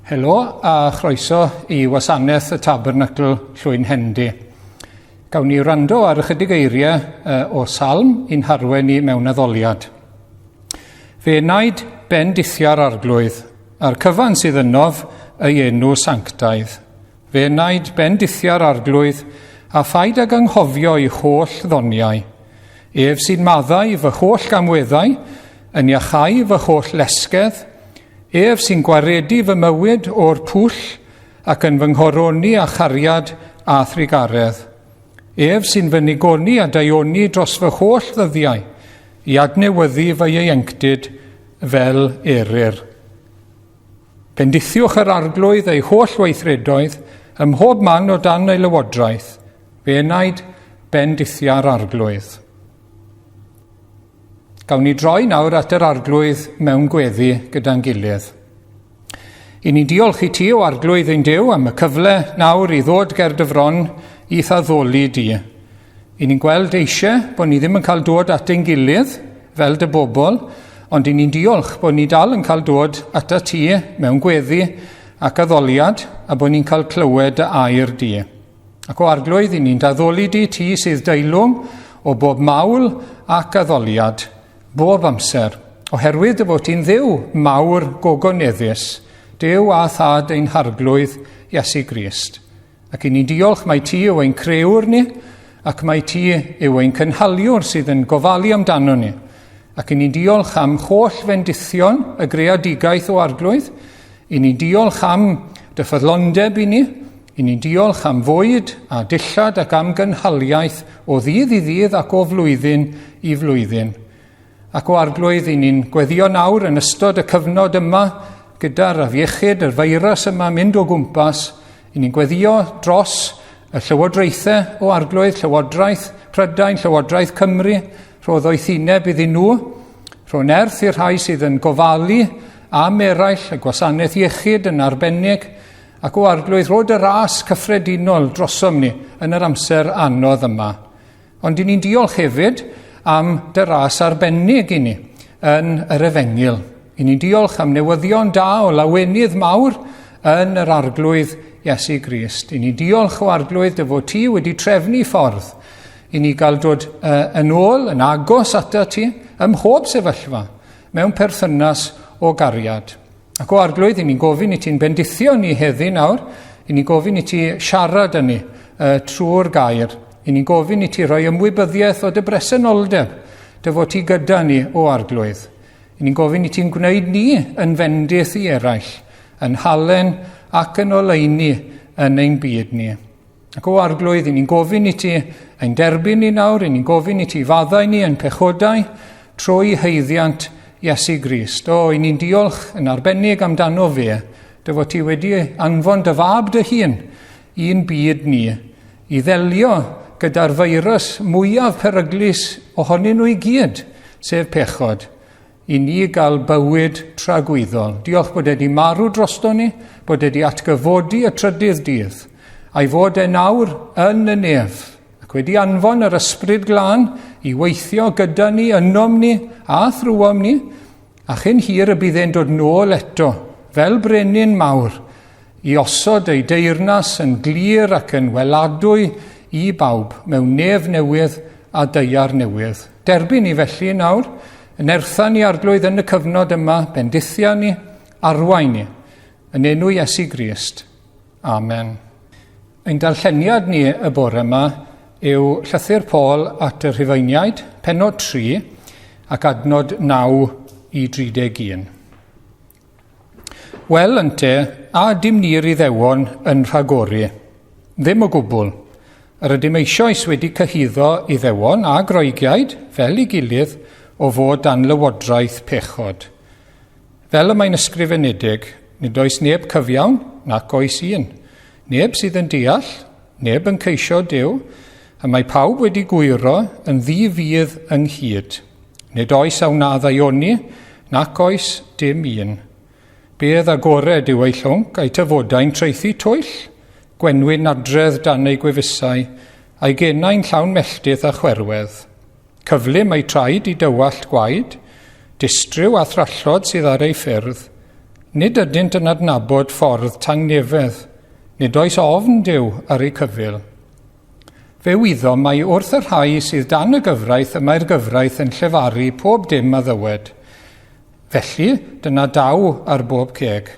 Helo a chroeso i wasanaeth y Tabernacl Llwynhendy. Gawn ni wrando ar ychydig eiriau o salm i'n harwen ni mewn addoliad. Fe enaid bendithia'r arglwydd, a'r cyfan sydd ynof ei enw sanctaidd. Fe enaid bendithia'r arglwydd, a phaid ag anghofio ei holl ddoniau. Ef sy'n maddau fy holl gamweddau, yn iachau fy holl lesgedd, Ef sy'n gwaredu fy mywyd o'r pwll ac yn fy nghoroni â chariad a thrugaredd. Ef sy'n fy nigoni a daioni dros fy holl ddyddiau, i adnewyddu fy ieuenctid fel eryr. Bendithiwch yr Arglwydd ei holl weithredoedd ym mhob man o dan ei lywodraeth, fe enaid bendithia'r Arglwydd. Gawn ni droi nawr at yr Arglwydd mewn gweddi gyda'n gilydd. I ni'n diolch i ti o Arglwydd ein Duw am y cyfle nawr i ddod ger dy fron i'th addoli di. I ni'n gweld eisiau bod ni ddim yn cael dod at ein gilydd fel dy bobl, ond i ni'n diolch bod ni dal yn cael dod ata ti mewn gweddi ac addoliad a bod ni'n cael clywed dy air di. Ac o Arglwydd, i ni'n daddoli di, ti sydd deilwng o bob mawl ac addoliad, bob amser, oherwydd dy fod ti'n ddiw mawr gogoneddus, Duw a Thad ein Harglwydd Iesu Grist. Ac i ni'n diolch mai ti yw ein crëwr ni, ac mai ti yw ein cynhaliwr sydd yn gofalu amdano ni. Ac i ni'n diolch am holl fendithion y greadigaeth o Arglwydd. I ni'n diolch am dy ffyddlondeb i ni, I ni'n diolch am fwyd a dillad ac am gynhaliaeth o ddydd i ddydd ac o flwyddyn i flwyddyn. Ac o Arglwydd, i ni'n gweddio nawr yn ystod y cyfnod yma gyda'r afiechyd, yr feirws yma mynd o gwmpas, i ni'n gweddio dros y llywodraethau o Arglwydd, Llywodraeth Prydain, Llywodraeth Cymru, rho ddoethineb iddyn nhw, rho nerth i'r rhai sydd yn gofalu am eraill, y gwasanaeth iechyd yn arbennig, Ac o Arglwydd, rho dy ras cyffredinol drosom ni yn yr amser anodd yma. Ond i ni'n diolch hefyd am dy ras arbennig i ni yn yr Efengyl. I ni'n diolch am newyddion da o lawenydd mawr yn yr Arglwydd Iesu Grist. I ni'n diolch o Arglwydd dy fod ti wedi trefnu ffordd i ni gael dod uh, yn ôl, yn agos ata ti, ym mhob sefyllfa, mewn perthynas o gariad. Ac o Arglwydd, i ni'n gofyn i ti'n bendithio ni heddi nawr, i ni'n gofyn i ti siarad â ni uh, trwy'r gair, i ni'n gofyn i ti roi ymwybyddiaeth o dy bresenoldeb, dy fod ti gyda ni o Arglwydd. I ni'n gofyn i ti'n gwneud ni yn fendith i eraill, yn halen ac yn oleuni yn ein byd ni. Ac o Arglwydd, i ni'n gofyn i ti ein derbyn ni nawr, i ni'n gofyn i ti faddau ni ein pechodau trwy haeddiant Iesu Grist. O, i ni'n diolch yn arbennig amdano fe, dy fod ti wedi anfon dy fab dy hun i'n byd ni, i ddelio gyda'r feirws mwyaf peryglus ohonyn nhw i gyd, sef pechod. i ni gael bywyd tragwyddol. Diolch bod e wedi marw drosto ni, bod e wedi atgyfodi y trydydd dydd, a'i fod e nawr yn y nef, ac wedi anfon yr ysbryd glân i weithio gyda ni, ynom ni a thrwom ni, a chyn hir y bydd e'n dod nôl eto, fel brenin mawr, i osod ei deyrnas yn glir ac yn weladwy i bawb mewn nef newydd a daear newydd. Derbyn ni felly nawr, nertha ni Arglwydd yn y cyfnod yma, bendithia ni, arwain ni, yn enw Iesu Grist. Amen. Ein darlleniad ni y bore yma yw llythyr Paul at y Rhufeiniaid, penod 3 ac adnod 9 i 31. Wel, ynte, a dim ni'r Iddewon yn rhagori? Ddim o gwbl. Yr ydym eisoes wedi cyhuddo Iddewon a Groegiaid, fel ei gilydd, o fod dan lywodraeth pechod. Fel y mae'n ysgrifenedig, nid oes neb cyfiawn, nac oes un. Neb sydd yn deall, neb yn ceisio Duw, y mae pawb wedi gwyro yn ddi-fudd ynghyd. Nid oes a wna ddaioni, nac oes dim un. Bedd agored yw ei llwnc, a'i tafodau'n traethu twyll, gwenwyn nadredd dan ei gwefusau, a'i genau'n llawn melltith a chwerwedd. Cyflym ei traed i dywallt gwaed, distryw a thrallod sydd ar ei ffyrdd. Nid ydynt yn adnabod ffordd tangnefedd, nid oes ofn Duw ar eu cyfyl. Fe wyddom mai wrth y rhai sydd dan y gyfraith y mae'r gyfraith yn llefaru pob dim a ddywed. Felly, dyna daw ar bob ceg,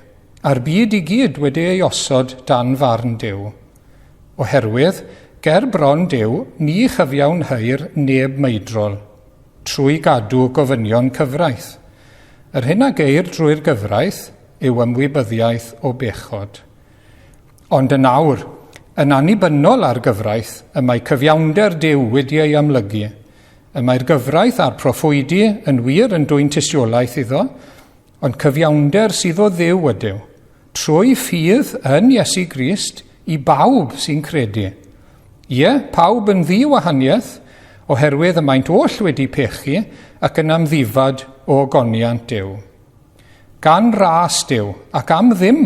a'r byd i gyd wedi ei osod dan farn Duw. Oherwydd, ger bron Duw, ni chyfiawnheir neb meidrol, trwy gadw gofynion cyfraith. Yr hyn a geir drwy'r gyfraith yw ymwybyddiaeth o bechod. Ond yn awr, yn annibynnol ar gyfraith, y mae cyfiawnder Duw wedi ei amlygu. Y mae'r gyfraith a'r proffwydi yn wir yn dwyn tystiolaeth iddo, ond cyfiawnder sydd o Dduw ydyw, trwy ffydd yn Iesu Grist i bawb sy'n credu. Ie, pawb yn ddi-wahaniaeth, oherwydd y maent oll wedi pechu ac yn amddifad o ogoniant Duw. Gan ras Duw, ac am ddim,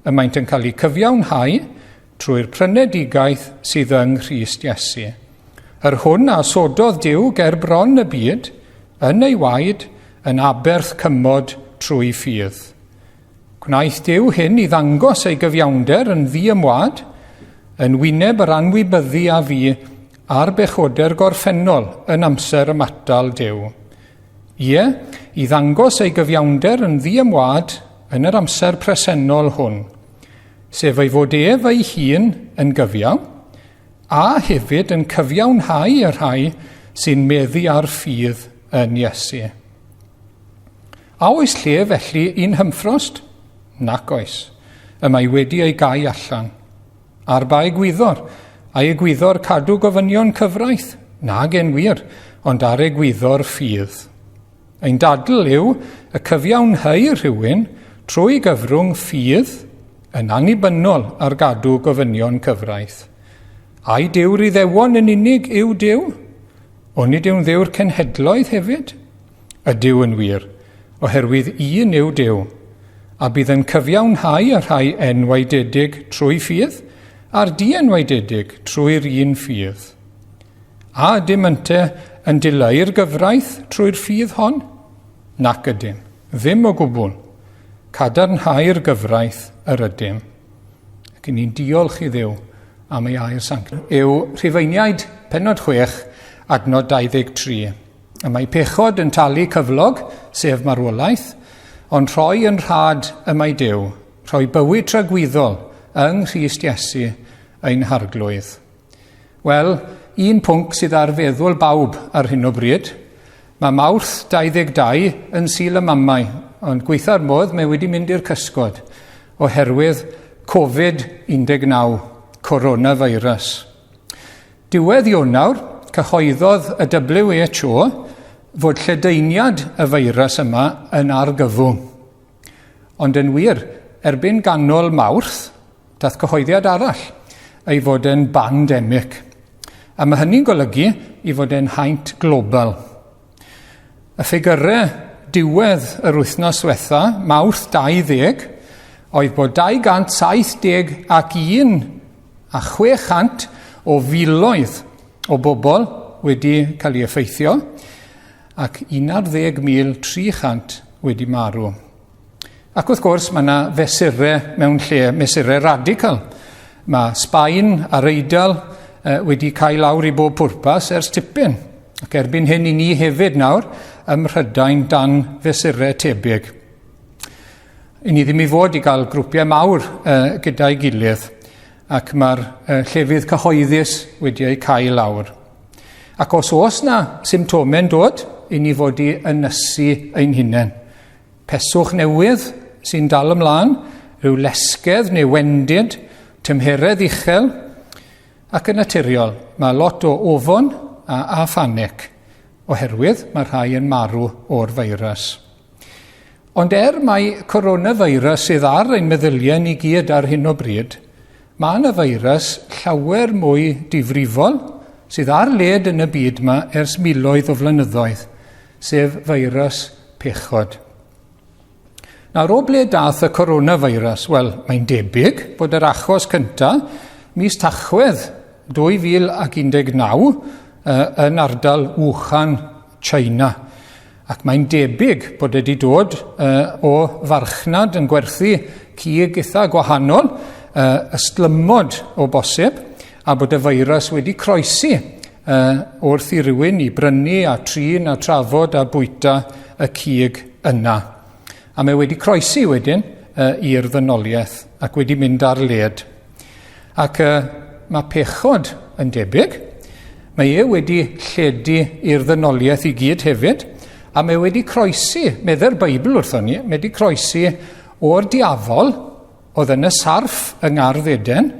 y maent yn cael eu cyfiawnhau trwy'r prynedigaeth sydd yng Nghrist Iesu. Yr hwn a osododd Duw ger bron y byd, yn ei waed, yn aberth cymod trwy ffydd. Gwnaeth Duw hyn i ddangos ei gyfiawnder yn ddiymwad, yn wyneb yr anwybyddu a fu a'r bechoder gorffennol yn amser ymatal Duw. Ie, i ddangos ei gyfiawnder yn ddiymwad yn yr amser presennol hwn, sef ei fod ef ei hun yn gyfiawn, a hefyd yn cyfiawnhau y rhai sy'n meddu ar ffydd yn Iesu. A oes lle felly i'n hymffrost? Nac oes. Y mae wedi ei gau allan. Ar ba egwyddor? Ai egwyddor cadw gofynion cyfraith? Nag e'n wir, ond ar egwyddor ffydd. Ein dadl yw y cyfiawnhau rhywun trwy gyfrwng ffydd yn annibynnol ar gadw gofynion cyfraith. Ai Duw'r Iddewon yn unig yw Duw? Onid yw'n Dduw'r cenhedloedd hefyd? Ydyw yn wir, oherwydd un yw Duw, a bydd yn cyfiawnhau y rhai enwaededig trwy ffydd, a'r dienwaededig trwy'r un ffydd. A ydym ynte yn dileu'r gyfraith trwy'r ffydd hon? Nac ydym, ddim o gwbl. Cadarnhau'r gyfraith yr ydym. Ac i ni'n diolch i Dduw am ei air sanctaidd. Yw Rhufeiniaid, pennod 6, adnod 23. Y mae pechod yn talu cyflog, sef marwolaeth, ond rhoi yn rhad y mae Duw, rhoi bywyd tragwyddol yng Nghrist Iesu ein Harglwydd. Wel, un pwnc sydd ar feddwl bawb ar hyn o bryd. Mae Mawrth 22 yn Sul y Mamau, ond gweitha'r modd mae wedi mynd i'r cysgod oherwydd Covid-19, coronavirus. Diwedd Ionawr, cyhoeddodd y WHO fod lledaeniad y feirws yma yn argyfwng. Ond yn wir, erbyn ganol Mawrth, dath cyhoeddiad arall ei fod yn bandemig. A mae hynny'n golygu i fod e'n haint global. Y ffigyrau diwedd yr wythnos ddiwetha, Mawrth 20, oedd bod 271 a 600 o filoedd o bobl wedi cael ei effeithio ac 11,300 wedi marw. Ac wrth gwrs, mae yna fesurau mewn lle, mesurau radical. Mae Sbaen a'r Eidal wedi cael lawr i bob pwrpas ers tipyn. Ac erbyn hyn i ni hefyd nawr ym Mhrydain dan fesurau tebyg. I ni ddim i fod i gael grwpiau mawr gyda'i gilydd ac mae'r llefydd cyhoeddus wedi eu cael lawr. Ac os oes na symptomau'n dod, i ni fod i ynysu ein hunain. Peswch newydd sy'n dal ymlaen, rhyw lesgedd neu wendid, tymheredd uchel, ac yn naturiol, mae lot o ofon a, a phanic, oherwydd mae rhai yn marw o'r feirws. Ond er mai coronavirus sydd ar ein meddyliau ni gyd ar hyn o bryd, mae yna feirws llawer mwy difrifol sydd ar led yn y byd yma ers miloedd o flynyddoedd, sef feirws pechod. Nawr, o ble dath y coronavirus? Wel, mae'n debyg bod yr achos cyntaf mis Tachwedd 2019 yn ardal Wuhan, China. Ac mae'n debyg bod e wedi dod uh, o farchnad yn gwerthu cig eitha gwahanol, uh, ystlymod o bosib, a bod y feirws wedi croesi uh, wrth i rywun i brynu a trin a trafod a bwyta y cig yna. A mae wedi croesi wedyn uh, i'r ddynoliaeth ac wedi mynd ar led. Ac uh, mae pechod yn debyg. Mae e wedi lledu i'r ddynoliaeth i gyd hefyd, a mae wedi croesi, medde'r Beibl wrthon ni, mae wedi croesi o'r diafol oedd yn y sarff yng Ngardd Eden,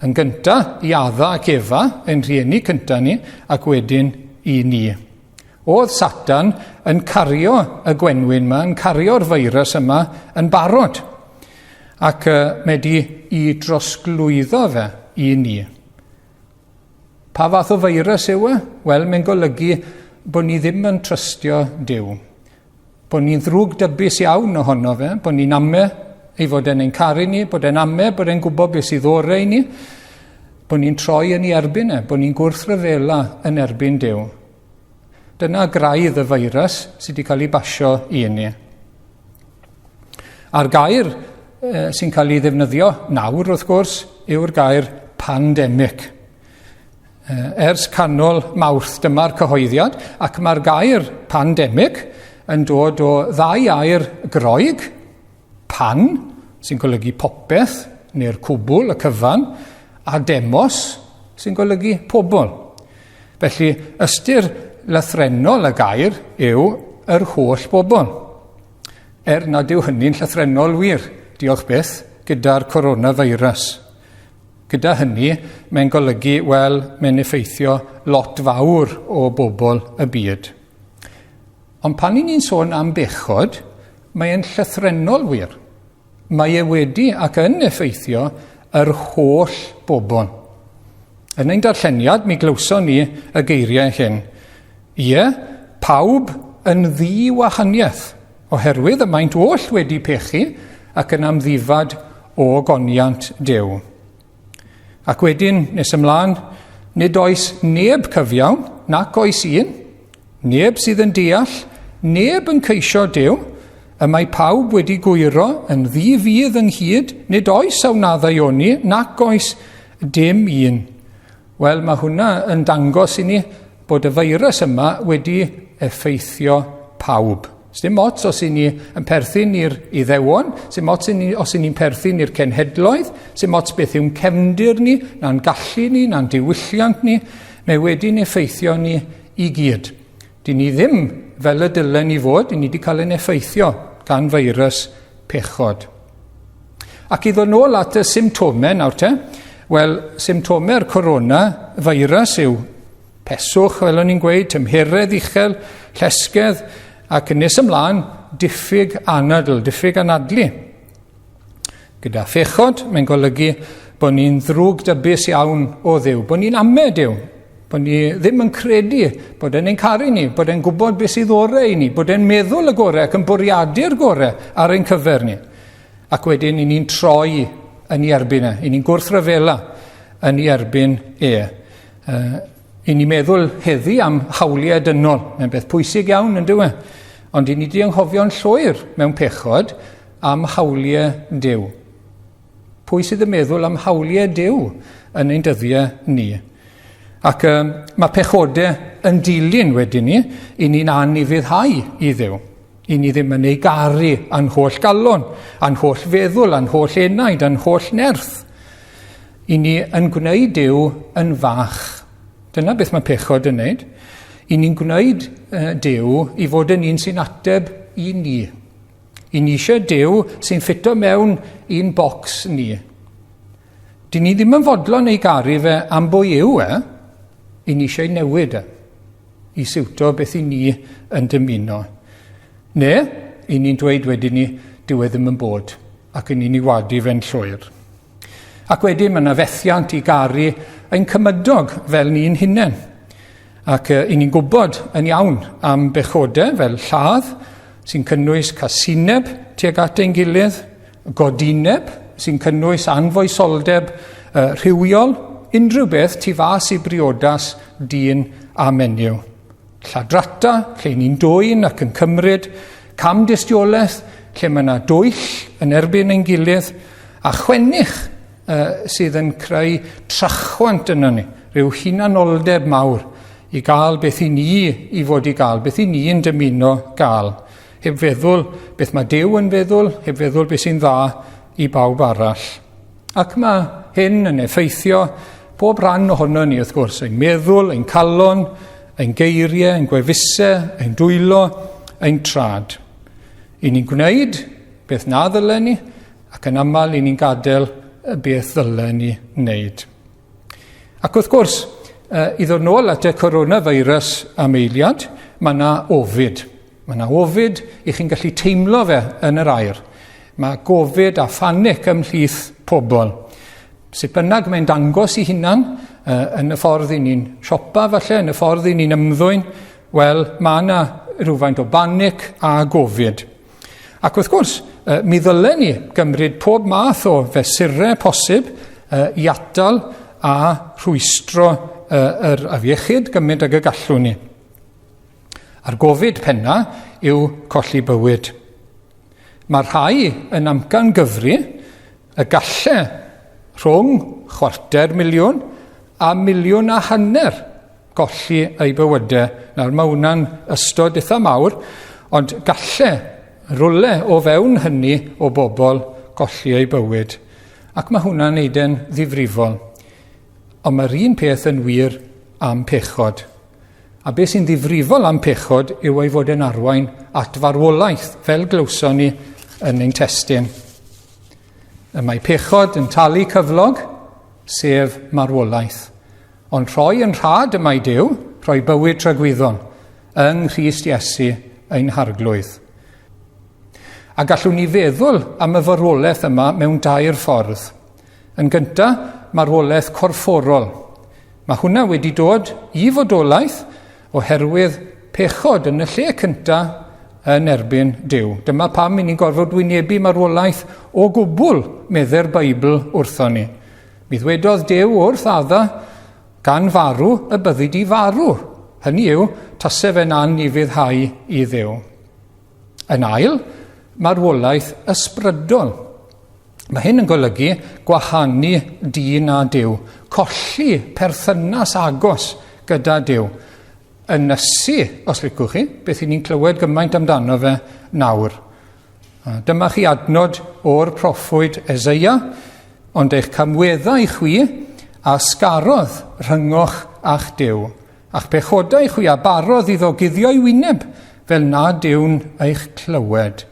yn gynta i Adda ac Efa, ein rhieni cynta ni, ac wedyn i ni. Oedd Satan yn cario y gwenwyn yma, yn cario'r feirws yma yn barod. Ac uh, mae di i drosglwyddo fe i ni. Pa fath o feirws yw e? Wel, mae'n golygu bod ni ddim yn trystio Duw. Bod ni'n ddrwg dybus iawn ohono fe, bod ni'n ame ei fod e'n ein caru ni, bod e'n ame bod e'n gwybod beth sydd orau i ni, bod ni'n troi yn ei erbyn e, bod ni'n gwrthryfela yn erbyn Duw. Dyna graidd y feirws sydd wedi cael ei basio i ni. A'r gair sy'n cael ei ddefnyddio nawr, wrth gwrs, yw'r gair pandemic. Ers canol Mawrth dyma'r cyhoeddiad, ac mae'r gair pandemic yn dod o ddau air Groeg, pan, sy'n golygu popeth, neu'r cwbl, y cyfan, a demos, sy'n golygu pobl. Felly, ystyr lythrennol y gair yw yr holl bobl. Er nad yw hynny'n llythrennol wir, diolch byth, gyda'r coronavirus. Gyda hynny, mae'n golygu, wel, mae'n effeithio lot fawr o bobl y byd. Ond pan i ni'n sôn am bechod, mae'n llythrennol wir. Mae e wedi ac yn effeithio yr holl bobl. Yn ein darlleniad, mi glywson ni y geiriau hyn. Ie, pawb yn ddi-wahaniaeth, oherwydd y maent oll wedi pechu ac yn amddifad o ogoniant Duw. Ac wedyn, nes ymlaen, nid oes neb cyfiawn, nac oes un, neb sydd yn deall, neb yn ceisio Duw, y mae pawb wedi gwyro yn ddi-fudd ynghyd, nid oes a wna ddaioni, nac oes dim un. Wel, mae hwnna yn dangos i ni bod y feirws yma wedi effeithio pawb. Sdim ots os i ni yn perthyn i'r Iddewon, sdim ots i ni, os i ni'n perthyn i'r cenhedloedd, sdim ots beth yw'n cefndir ni, na'n gallu ni, na'n diwylliant ni, mae wedi'n effeithio ni i gyd. Dyn ni ddim fel y dylen ni fod, dyn ni wedi cael ein effeithio gan feirws pechod. Ac i ddod nôl at y symptomau nawr te, wel, symptomau'r corona virus yw peswch, fel o'n i'n gweud, tymheredd uchel, llesgedd, ac yn nes ymlaen, diffyg anadl, diffyg anadlu. Gyda phechod, mae'n golygu bod ni'n ddrwg dybus iawn o Dduw, bod ni'n ame Duw, bod ni ddim yn credu bod e'n ein caru ni, bod e'n gwybod beth sydd orau i ni, bod e'n meddwl y gorau ac yn bwriadu'r gorau ar ein cyfer ni. Ac wedyn i ni'n troi yn ei erbyn e, i ni'n gwrthryfela yn ei erbyn e. Uh, I ni meddwl heddi am hawliau dynol, mae'n beth pwysig iawn yn dyw e. Ond i ni di anghofio'n llwyr mewn pechod am hawliau Duw. Pwy sydd yn meddwl am hawliau Duw yn ein dyddiau ni? Ac um, mae pechodau yn dilyn wedyn ni, i ni'n anufuddhau i Dduw. I ni ddim yn ei garu a'n holl galon, a'n holl feddwl, a'n holl enaid, a'n holl nerth. I ni yn gwneud Duw yn fach. Dyna beth mae pechod yn wneud. I ni'n gwneud Duw i fod yn un sy'n ateb i ni. I ni eisiau Duw sy'n ffito mewn i'n bocs ni. Dyn ni ddim yn fodlon ei garu fe am bwy yw e. I ni eisiau newid e. I siwto beth i ni yn dymuno. Ne, i ni'n dweud wedyn ni, dyw e ddim yn bod, ac i ni'n ei wadu fe'n llwyr. Ac wedyn mae yna fethiant i garu ein cymydog fel ni'n hunain. Ac i ni'n gwybod yn iawn am bechodau fel lladd, sy'n cynnwys casineb tuag at ein gilydd, godineb, sy'n cynnwys anfoesoldeb uh, rhywiol, unrhyw beth tu fas i briodas dyn a menyw. Lladrata, lle ni'n dwyn ac yn cymryd, camdystiolaeth, lle mae yna dwyll yn erbyn ein gilydd, a chwennych uh, sydd yn creu trachwant yno ni, rhyw hunanoldeb mawr i gael beth i ni i fod i gael, beth i ni yn dymuno gael, heb feddwl beth mae Duw yn feddwl, heb feddwl beth sy'n dda i bawb arall. Ac mae hyn yn effeithio pob rhan ohono ni, wrth gwrs, ein meddwl, ein calon, ein geiriau, ein gwefusau, ein dwylo, ein trad. I ni'n gwneud beth na ddylen ni, ac yn aml i ni'n gadael y beth ddylen ni wneud. Ac wrth gwrs, i ddod nôl at y coronavirus am eiliad, mae yna ofid. Mae yna ofid i chi'n gallu teimlo fe yn yr aer. Mae gofid a phanic ymhlith pobl. Sut bynnag mae'n dangos i hunan yn y ffordd i ni'n siopa falle, yn y ffordd i ni'n ymddwyn, wel, mae yna rhywfaint o banic a gofid. Ac wrth gwrs, mi ddylen ni gymryd pob math o fesurau posib i atal a rhwystro yr afiechyd gymaint ag y gallwn ni. A'r gofid penna yw colli bywyd. Mae rhai yn amcan gyfri y galle rhwng chwarter miliwn a miliwn a hanner golli eu bywydau. Nawr mae hwnna'n ystod eitha mawr, ond galle rwle o fewn hynny o bobl golli eu bywyd. Ac mae hwnna'n neud e'n ddifrifol. Ond mae'r un peth yn wir am pechod. A beth sy'n ddifrifol am pechod yw ei fod e'n arwain at farwolaeth, fel glywson ni yn ein testun. Y mae pechod yn talu cyflog, sef marwolaeth. Ond rhoi yn rhad y mae Duw, rhoi bywyd tragwyddol, yng Nghrist Iesu ein Harglwydd. A gallwn ni feddwl am y farwolaeth yma mewn dair ffordd. Yn gyntaf, marwolaeth corfforol. Mae hwnna wedi dod i fodolaeth oherwydd pechod yn y lle cyntaf yn erbyn Duw. Dyma pam i ni'n gorfod wynebu marwolaeth o gwbl, medde'r Beibl wrthon ni. Mi ddwedodd Duw wrth Adda, gan farw y byddi di farw. Hynny yw, tase fe'n anufuddhau i Dduw. Yn ail, marwolaeth ysbrydol. Mae hyn yn golygu gwahanu dyn a Duw, colli perthynas agos gyda Duw, ynysu, os licwch chi, beth i ni'n clywed gymaint amdano fe nawr. Dyma chi adnod o'r proffwyd Eseia, ond eich camweddau chwi a sgarodd rhyngoch a'ch Duw, a'ch pechodau chwi a barodd iddo guddio'i wyneb, fel nad yw'n eich clywed.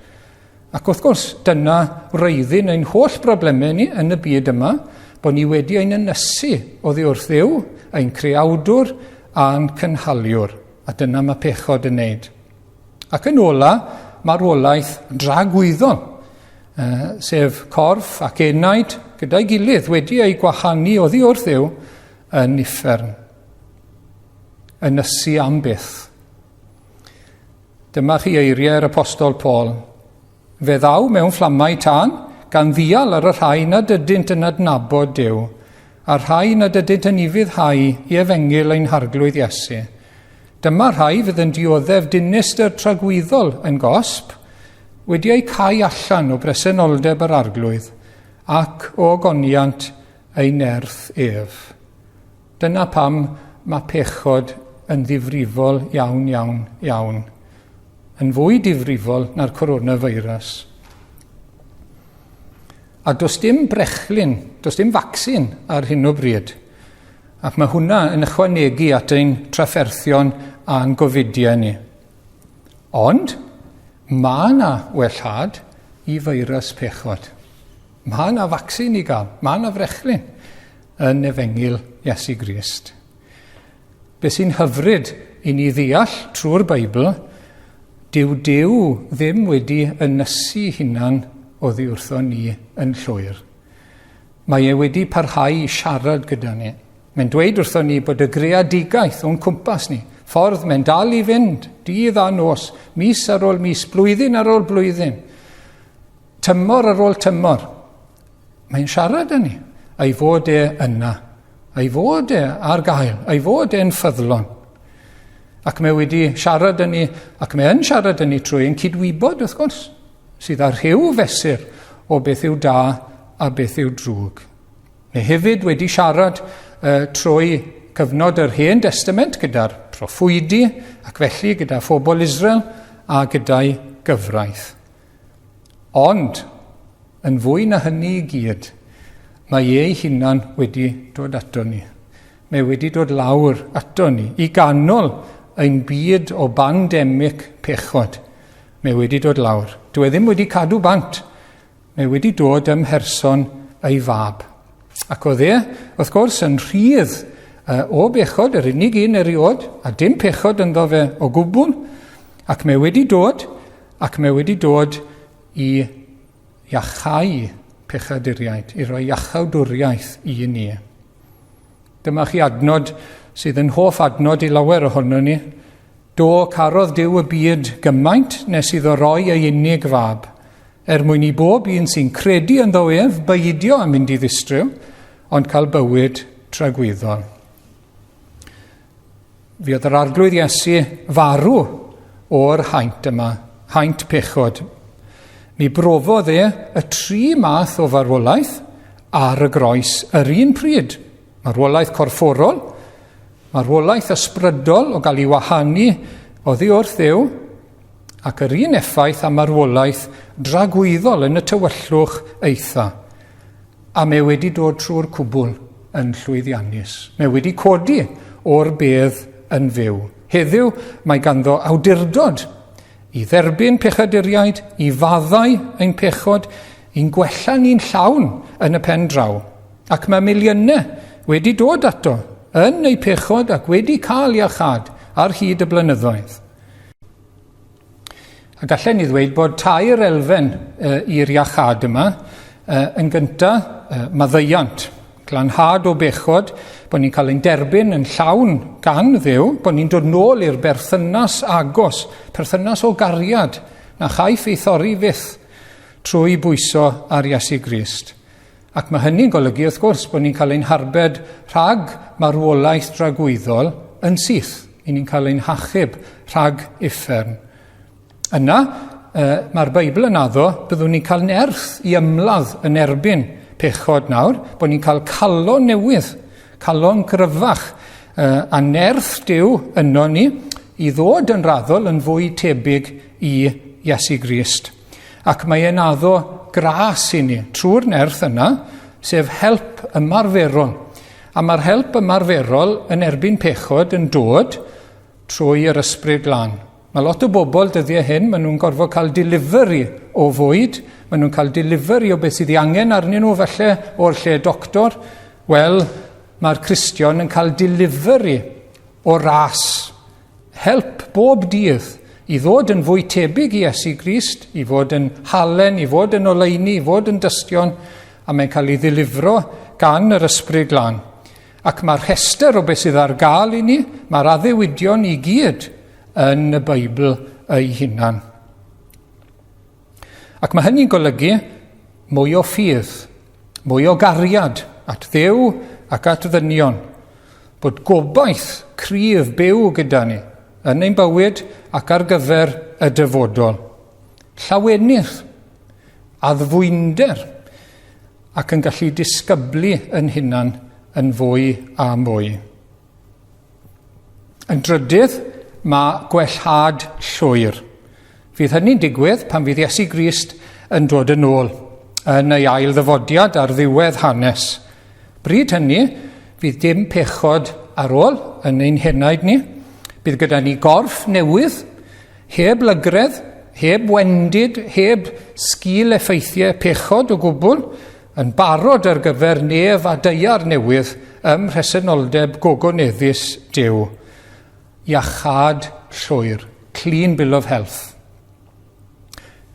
Ac wrth gwrs, dyna wreiddyn ein holl broblemau ni yn y byd yma, bod ni wedi ein ynysu oddi wrth Dduw, ein creawdwr a'n cynhaliwr. A dyna mae pechod yn neud. Ac yn ola, marwolaeth dragwyddol, sef corff ac enaid gyda'i gilydd wedi eu gwahanu oddi wrth Dduw yn uffern. Ynysu am byth. Dyma chi eiriau'r Apostol Paul. Fe ddaw mewn fflamau tân, gan ddial ar y rhai nad ydynt yn adnabod Duw, a'r rhai nad ydynt yn ufuddhau i efengyl ein Harglwydd Iesu. Dyma rhai fydd yn dioddef dinistr tragwyddol yn gosb, wedi eu cau allan o bresenoldeb yr Arglwydd ac o ogoniant ei nerth ef. Dyna pam mae pechod yn ddifrifol iawn, iawn, iawn. Yn fwy difrifol na'r coronavirus. A does dim brechlyn, does dim vaccine ar hyn o bryd. Ac mae hwnna yn ychwanegu at ein trafferthion a'n gofidiau ni. Ond mae yna wellhad i feirws pechod. Mae yna vaccine i gael, mae yna frechlyn yn Efengyl Iesu Grist. Be sy'n hyfryd i ni ddeall trwy'r Beibl, dyw Duw ddim wedi ynysu hunan oddi wrtho ni yn llwyr. Mae e wedi parhau i siarad gyda ni. Mae'n dweud wrtho ni bod y greadigaeth o'n cwmpas ni, ffordd mae'n dal i fynd, dydd a nos, mis ar ôl mis, blwyddyn ar ôl blwyddyn, tymor ar ôl tymor. Mae'n siarad â ni, a'i fod e yna, a'i fod e ar gael, a'i fod e'n ffyddlon. Ac mae wedi siarad â ni, ac mae yn siarad â ni trwy ein cydwybod, wrth gwrs, sydd â rhyw fesur o beth yw da a beth yw drwg. Mae hefyd wedi siarad uh, trwy cyfnod yr Hen Destament gyda'r proffwydi ac felly gyda phobl Israel a gyda'i gyfraith. Ond, yn fwy na hynny i gyd, mae ei hunan wedi dod ato ni. Mae wedi dod lawr ato ni, i ganol ein byd o bandemig pechod. Mae wedi dod lawr. Dwi e ddim wedi cadw bant. Mae wedi dod ym mherson ei fab. Ac oedd e, wrth gwrs, yn rhydd o bechod, yr unig un eriod, a dim pechod ynddo fe o gwbl, ac mae wedi dod, ac mae wedi dod i iachau pechaduriaid, i roi iachawdwriaeth i ni. Dyma chi adnod sydd yn hoff adnod i lawer ohono ni. Do, carodd Duw y byd gymaint nes iddo roi ei unig fab, er mwyn i bob un sy'n credu ynddo ef beidio â mynd i ddistryw, ond cael bywyd tragwyddol. Fi oedd yr arglwydd Iesu farw o'r haint yma, haint pechod. Mi brofodd e y tri math o farwolaeth ar y groes yr un pryd. Marwolaeth corfforol, marwolaeth ysbrydol o gael ei wahanu oddi wrth Dduw, ac yr un effaith a marwolaeth dragwyddol yn y tywyllwch eitha. A mae wedi dod trwy'r cwbl yn llwyddiannus. Mae wedi codi o'r bedd yn fyw. Heddiw mae ganddo awdurdod i dderbyn pechaduriaid, i faddau ein pechod, i'n gwella ni'n llawn yn y pen draw. Ac mae miliynau wedi dod ato yn eu pechod ac wedi cael iachâd ar hyd y blynyddoedd. A gallen ni ddweud bod tair elfen i'r iachâd yma. Yn gyntaf, maddeuant, glanhad o bechod, bod ni'n cael ein derbyn yn llawn gan Dduw, bod ni'n dod nôl i'r berthynas agos, perthynas o gariad, na chaiff ei thorri fyth trwy bwyso ar Iesu Grist. Ac mae hynny'n golygu, wrth gwrs, bod ni'n cael ein harbed rhag marwolaeth dragwyddol yn syth. I ni'n cael ein hachub rhag uffern. Yna, mae'r Beibl yn addo byddwn ni'n cael nerth i ymladd yn erbyn pechod nawr, bod ni'n cael calon newydd, calon gryfach, a nerth Duw yno ni i ddod yn raddol yn fwy tebyg i Iesu Grist. Ac mae e'n addo gras i ni trwy'r nerth yna, sef help ymarferol. A mae'r help ymarferol yn erbyn pechod yn dod trwy yr ysbryd glân. Mae lot o bobl dyddiau hyn, maen nhw'n gorfod cael delivery o fwyd, maen nhw'n cael delivery o beth sydd ei angen arnyn nhw falle o'r lle doctor. Wel, mae'r Cristion yn cael delivery o ras Help bob dydd i ddod yn fwy tebyg i Iesu Grist, i fod yn halen, i fod yn oleuni, i fod yn dystion, a mae'n cael ei ddilifro gan yr Ysbryd Glân. Ac mae'r rhestr o beth sydd ar gael i ni, mae'r addewidion i gyd yn y Beibl ei hunan. Ac mae hynny'n golygu mwy o ffydd, mwy o gariad at Dduw ac at ddynion. Bod gobaith cryf byw gyda ni yn ein bywyd ac ar gyfer y dyfodol. Llawenydd, addfwynder, ac yn gallu disgyblu yn hunan yn fwy a mwy. Yn drydydd, mae gwellhad llwyr. Fydd hynny'n digwydd pan fydd Iesu Grist yn dod yn ôl yn ei ail ddyfodiad ar ddiwedd hanes. Bryd hynny, fydd dim pechod ar ôl yn ein henaid ni. Bydd gyda ni gorff newydd, heb lygredd, heb wendid, heb sgil effeithiau pechod o gwbl, yn barod ar gyfer nef a daear newydd ym mhresenoldeb gogoneddus Duw. Iachâd llwyr. Clean bill of health.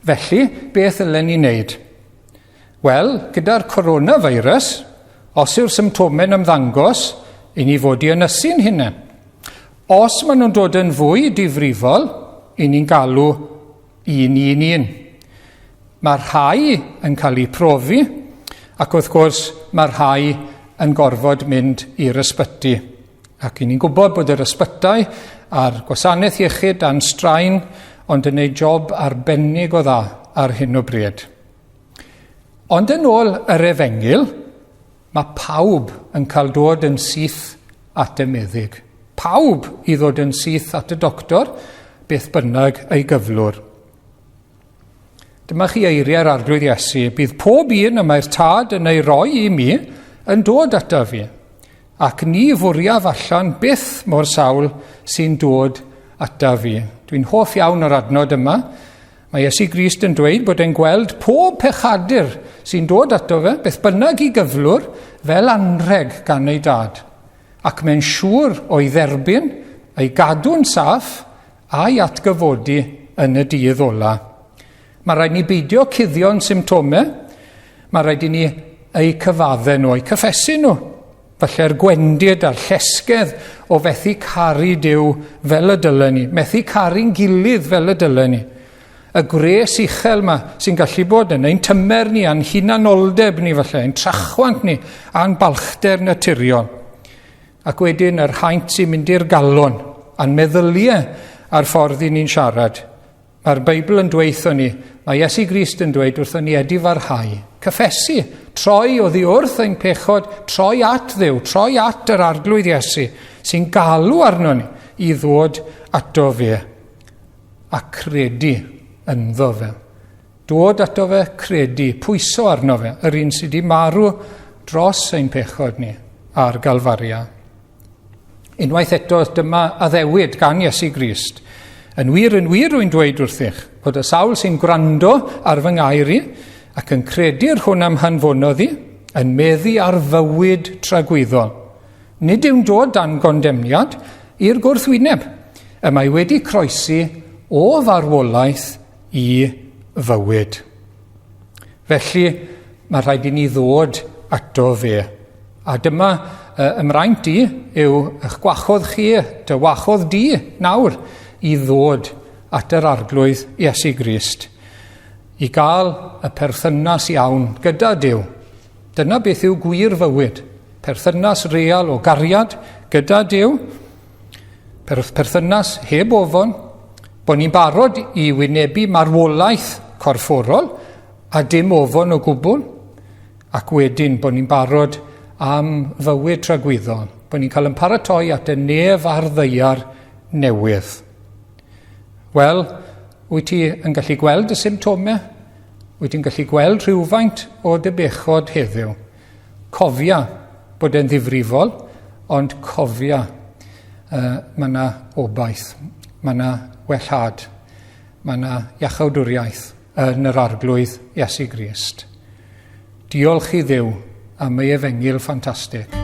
Felly, beth ylen ni wneud? Wel, gyda'r coronavirus, os yw'r symptomau'n ymddangos, i ni fod i ynysu'n hunain. Os maen nhw'n dod yn fwy difrifol, i ni'n galw 111. Mae rhai yn cael eu profi, ac wrth gwrs mae rhai yn gorfod mynd i'r ysbyty. Ac i ni'n gwybod bod yr ysbytai a'r gwasanaeth iechyd dan straen, ond yn ei job arbennig o dda ar hyn o bryd. Ond yn ôl yr efengyl, mae pawb yn cael dod yn syth at y meddyg. Pawb i ddod yn syth at y doctor, beth bynnag ei gyflwr. Dyma chi eiriau'r Arglwydd Iesu, bydd pob un y mae'r Tad yn ei roi i mi yn dod ataf fi, ac ni fwriaf allan byth mor sawl sy'n dod ataf fi. Dwi'n hoff iawn o'r adnod yma. Mae Iesu Grist yn dweud bod e'n gweld pob pechadur sy'n dod ato fe, beth bynnag i gyflwr, fel anrheg gan ei dad. Ac mae'n siŵr o'i dderbyn, ei gadw'n saff, a'i atgyfodi yn y dydd ola. Mae rhaid ni beidio cuddio'n symptomau, mae rhaid i ni eu cyfadde nhw, eu cyffesu nhw. Falle'r gwendid a'r llesgedd o fethu caru Duw fel y dylen ni, methu caru'n gilydd fel y dylen ni. Y gwres uchel yma sy'n gallu bod yn ein tymer ni a'n hunanoldeb ni falle, ein trachwant ni a'n balchder naturiol. Ac wedyn yr haint sy'n mynd i'r galon a'n meddyliau a'r ffordd i ni'n siarad. Mae'r Beibl yn dweithio ni, mae Iesu Grist yn dweud wrthon ni edifarhau, cyffesu, troi oddi wrth ein pechod, troi at Dduw, troi at yr Arglwydd Iesu, sy'n galw arno ni i ddod ato fe a credu ynddo fe. Dod ato fe, credu, pwyso arno fe, yr un sydd wedi marw dros ein pechod ni ar Galfaria. Unwaith eto, dyma addewid gan Iesu Grist. Yn wir, yn wir, rwy'n dweud wrthych, fod y sawl sy'n gwrando ar fy ngair i ac yn credu'r hwn am hanfonodd i, yn meddu ar fywyd tragwyddol. Nid yw'n dod dan gondemniad i'r gwrthwyneb. Y mae wedi croesi o farwolaeth i fywyd. Felly, mae rhaid i ni ddod ato fe. A dyma ymraint i yw eich gwachodd chi, dy wachodd di nawr, i ddod at yr Arglwydd Iesu Grist, i gael y perthynas iawn gyda Duw. Dyna beth yw gwir fywyd, perthynas real o gariad gyda Duw, Perthynas heb ofon, bod ni'n barod i wynebu marwolaeth corfforol a dim ofon o gwbl, ac wedyn bod ni'n barod am fywyd tragwyddol, bod ni'n cael yn paratoi at y nef a'r ddaear newydd. Wel, wyt ti yn gallu gweld y symptomau? Wyt ti'n gallu gweld rhywfaint o dy bechod heddiw? Cofia bod e'n ddifrifol, ond cofia uh, mae yna obaith, mae yna wellhad, mae yna iachawdwriaeth yn yr Arglwydd Iesu Grist. Diolch i Dduw am ei efengyl ffantastig.